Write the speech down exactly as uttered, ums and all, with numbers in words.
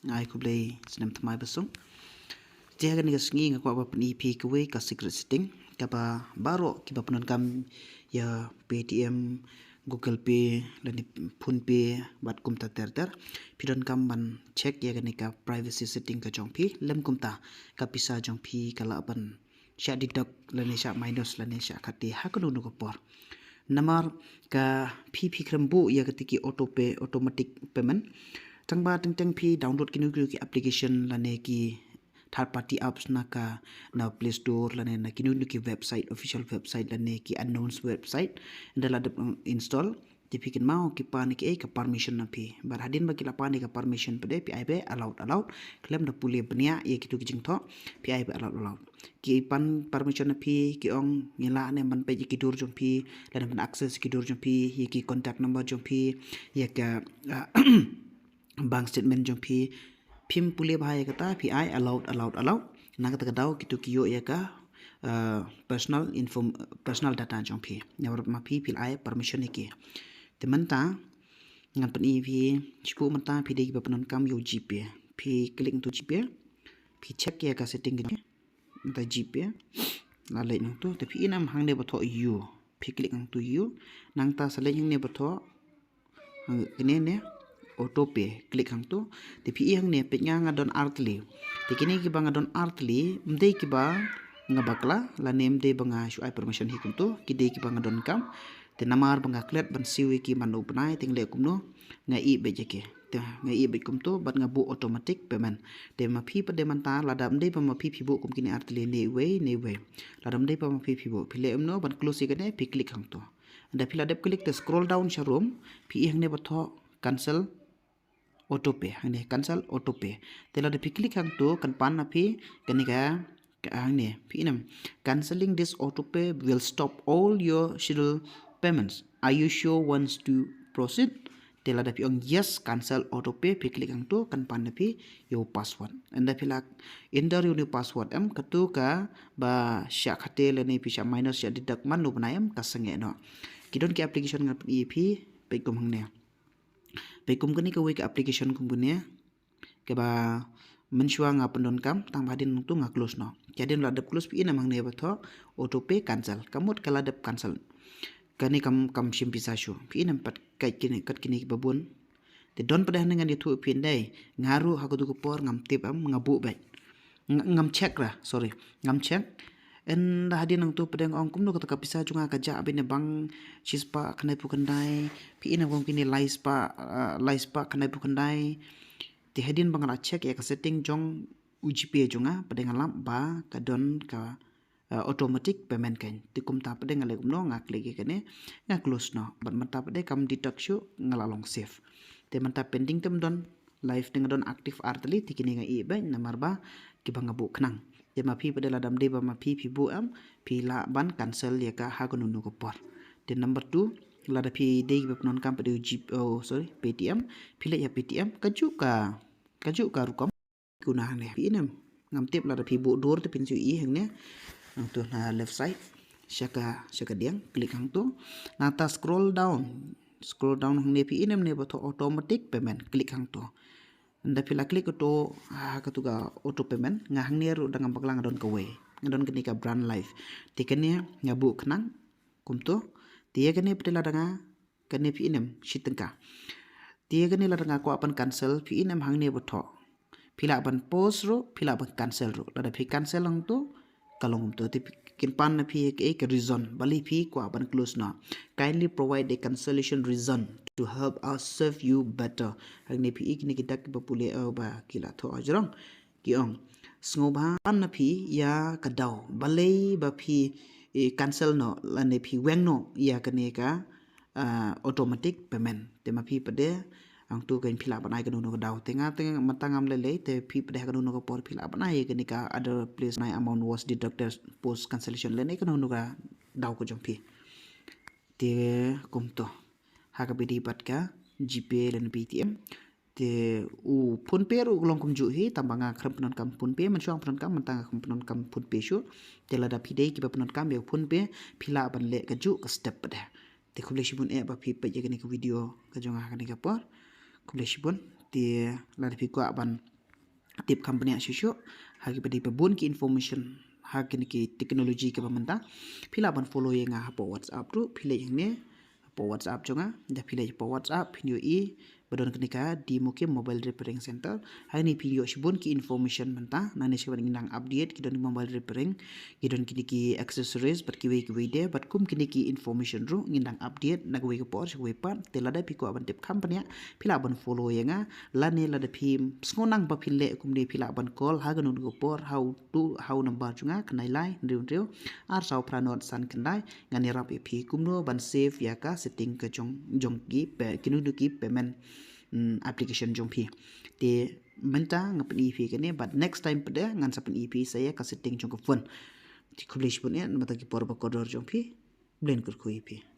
Nga ai khublei snem thymmai basung. Te ha kane ka sngi nga kwah ba pyni phi kawei ka secret setting kaba baroh kiba pyndonkam ïa Paytm, Google Pay lane PhonePe bad kumta ter ter. Phi donkam ban check ïa kane ka privacy setting ka jong phi lem kumta ka pisa jong phi ka lah ban shah deduct lane shah minus lane shah kati ha kano kano ka por. Namar ka phi phi khlem buh ïa kata ki auto pay, automatic payment. Tang ba teng teng phi download kino kino ki application lane ki third party apps na ka na Play Store lane na kino kino ki website, official website lane ki unknown website. Ynda la dep install te phi kynmaw ki pan ki ei ka permission na phi. Bad hadien ba ki la pan ka permission pat de phi ai ba allowed allowed. Khlem da pule bniah ïa kito ki jingthoh phi ai ba allowed allowed. Ki pan permission na phi ki ong ngi lah ne ban peit ïa ki dur jong phi lane ban access ki dur jong phi ïa ki contact number jong phi ïa ka ah, bank statement jong phi. Phim pule bha ïa kata phi ai allowed allowed allowed. Na kata ka daw kito ki ïoh ïa ka uh, personal inform personal data jong phi. Namar ma phi phi ai permission ïa ki. Te mynta ngan pyni phi shuh mynta phi dei kiba pyndonkam ïa u GPay. Phi click onto GPay. Phi check ïa ka setting ka jong phi. Mynta GPay la leit nangto te phi i nam hangne ba thoh U. Phi click nangto U. Nangta sa leit hangne ba thoh hangne ne auto pay, click hangto. Te phi i hangne peit nga nga don artylli. Te kine kiba nga don artylli ym dei kiba nga bakla lane ym dei ba nga shu ai permission hi kumto, ki dei kiba nga donkam. Te namar ba nga klet ban siew ïa ki man u bnai te nga leh kumno, nga i beit ïa ki. Te nga i beit kumto bad nga buh automatic payment. Te ma phi pat de mynta lada ym dei ba ma phi phi buh kum kine artylli ne iwei ne iwei. Lada ym dei ba ma phi phi buh phi leh kumno ban close ïa kane phi click hangto. Ynda phi la dep click te scroll down sharum phi i hangne ba thoh cancel auto pay, hangne cancel auto pay. Te lada phi click hangto kan pan na phi kane ka hangne phi i nam, canceling this auto pay will stop all your scheduled payments. Are you sure wants to proceed? Te lada phi ong yes cancel auto pay phi click hangto kan pan na phi ïa u password. Ynda phi la enter ïa u password em kato kaba shah kate lane phi shah minus shah deduct man u bnai em ka sangeh noh. Ki don ki application ngan pyni phi peit kum hangne. Peit kum kane kawei ka application kum kane kaba mynshuwa nga pyndonkam tang ba hadien nangto nga close noh. Ki hadien la dep close phi i nam hangne ba thoh auto pay cancel. Ka mut ka la dep cancel. Kane kam kam shim pisa shuh. Phi i nam pat kat kine kat kine kiba bun. Te don pat de hangne ngan ïathuh phi ndai. Nga ruh ha kato ka por ngam tip em nga buh beit. Ngam check ra, sorry. Ngam check. Ynda hadien nangto pat de nga ong kumno kata ka pisa jong nga ka jah beit ne bang shispah khyndai phew khyndai. Phi i nam kum kine lai spah lai spah khyndai phew khyndai. Te hadien ba nga la check ïa ka setting jong u GPay jong nga pat de nga lap ba ka don ka uh, automatic payment kan. Te kumta pat de nga leh kumno nga click ïa kane nga close noh. Bad mynta pat de kam detect shuh nga la long safe. Te mynta pending te ym don, live te nga don active artylli te kine nga i beit namar ba kiba nga buh khnang. Te ma phi pat de lada ym dei ba ma phi phi buh em phi lah ban cancel ïa ka ha kano kano ka por. Te number two lada phi dei kiba pyndonkam pat de u GPay, oh sorry, Paytm, phi leit ïa Paytm kajuh ka kajuh ka rukom. Kuna hangne phi i nam ngam tip lada phi buh dur te phin shu i hangne. Nangto na left side sha ka sha ka diang click hangto. Nangta scroll down, scroll down hangne phi i nam ne ba thoh automatic payment click hangto. Ynda phi la click auto ha kato ka auto payment nga hangne ruh da ngam bakla nga don kawei nga don kane ka brand live. Te kane nga buh khnang kumto. Te ïa kane pat de lada nga kane phi i nam shi tyngka. Te ïa kane lada nga kwah ban cancel phi i nam hangne ba thoh. Phi lah ban pause ruh phi lah ban cancel ruh. Lada phi cancel hangto ka long kumto te kin pan na phi ïa ka reason balei phi kwah ban close noh. Kindly provide a cancellation reason to help us serve you better. Hangne phi i kine ki dak kiba pule ïa ba ki la thoh hajrong. Ki ong sngewbha pan na phi ïa ka daw balei ba phi cancel noh lane phi weng noh ïa kane ka automatic payment. Te ma phi pat de hangto kan phi lah ban ai kano kano ka daw. Te nga te mynta ngam lei lei te phi pat de ha kano kano ka por phi lah ban ai ïa kane ka other place nine amount was deducted post cancellation lane kano kano ka daw ka jong phi. Te kumto ha kaba ïadei bad ka GPay lane Paytm. Te u PhonePe ruh long kumjuh hi tang ba nga khlem pyndonkam PhonePe, mynshuwa nga pyndonkam mynta nga khlem pyndonkam PhonePe shuh. Te lada phi dei kiba pyndonkam ïa u PhonePe phi lah ban leh kajuh ka step pat de. Te khublei shibun eh ba phi peit ïa kane ka video ka jong nga ha kane ka por. Khublei shibun. Te lada phi kwah ban tip kham bniah shuh shuh ha kiba dei ba bun ki information ha kine ki technology kiba mynta. Phi lah ban follow ïa nga hapoh WhatsApp ruh, phi leit hangne hapoh WhatsApp jong nga, da phi leit hapoh WhatsApp phin ïohi ba don kane ka Dimo Kim Mobile Repairing Center. Hangne phin ïoh shibun ki information mynta, nangne shibun ngin nang update ki don mobile repairing, ki don kine ki accessories bad kiwei kiwei de, bad kum kine ki information ruh ngin nang update na kawei ka por sha kawei pat. Te lada phi kwah ban tip kham bniah, phi lah ban follow ïa nga, lane lada phi sngew nang ba phin leh kumne, phi lah ban call ha kano kano ka por ha u tu ha u number jong nga, khyndai lai hynriew hynriew ar saw phra nod san khyndai. Ngan ïarap ïa phi kumno ban save ïa ka setting ka jong jong ki pe kino kino ki payment, mm, application jong phi. Te mynta nga pyni phi kane, but next time pat de ngan sa pyni phi sa ïa ka setting jong ka phone. Te khublei shibun eh namar ki por ba kordor jong phi. Khublei kyrkhu ïa phi.